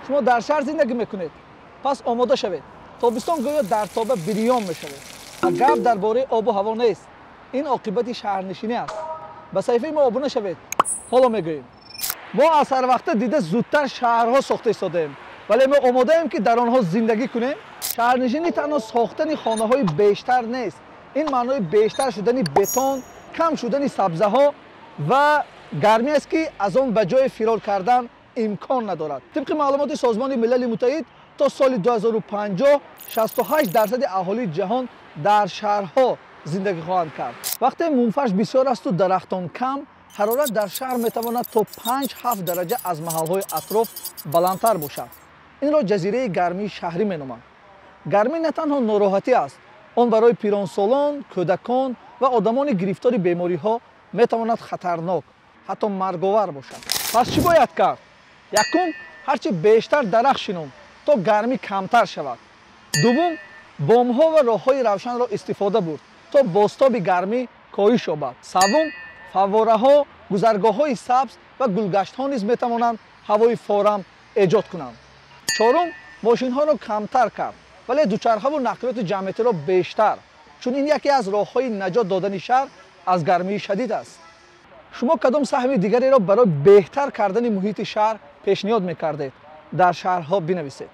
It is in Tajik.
Шумо дар шаҳр зиндагӣ мекунед, пас омода шавед. Тобистон гӯё дар тоба бирён мешавед. Ва гап дар бораи обу ҳаво нест, ин оқибати шаҳрнишинӣ аст. Ба саҳифаи мо обуна шавед. Ҳоло мегӯем, мо аз ҳарвақта дида зудтар шаҳрҳо сохта истодаем, вале мо омодаем, ки дар онҳо зиндагӣ кунем. Шаҳрнишинӣ танҳо сохтани хонаҳои бештар нест. Ин маънои бештар шудани бетон, кам шудани сабзаҳо ва гармӣ аст, ки аз он ба ҷои фирор кардан имкон надорад. Тибқи маълумоти Созмони Милали Муттаҳид, то соли 2050 68% аҳолии ҷаҳон дар шаҳрҳо зиндагӣ хоҳанд кард. Вақте мумфарш бисёр асту дарахтон кам, ҳарорат дар шаҳр метавонад то 5-7 дараҷа аз маҳалҳои атроф баландтар бошад. Инро ҷазираи гармии шаҳрӣ меноманд. Гармӣ на танҳо нороҳатӣ аст, он барои пиронсолон, кӯдакон ва одамони гирифтори бемориҳо метавонад хатарнок, ҳатто марговар бошад. Пас чӣ бояд кард? Якум, ҳарчи бештар дарахт шинон, то гармӣ камтар шавад. Дуввум, бомҳо ва роҳҳои равшанро истифода бурд, то бозтоби гармӣ коҳиш ёбад. Саввум, фаввораҳо, гузаргоҳҳои сабз ва гулгаштҳо низ метавонанд ҳавои форам эҷод кунанд. Чорум, мошинҳоро камтар кард, вале дучархаву нақлиёти ҷамъиятиро бештар, чун ин яке аз роҳҳои наҷот додани шаҳр аз гармии шадид аст. Шумо кадом саҳми дигареро барои беҳтар кардани муҳити шаҳр пешниҳод мекардед? Дар шаҳрҳо бинависед.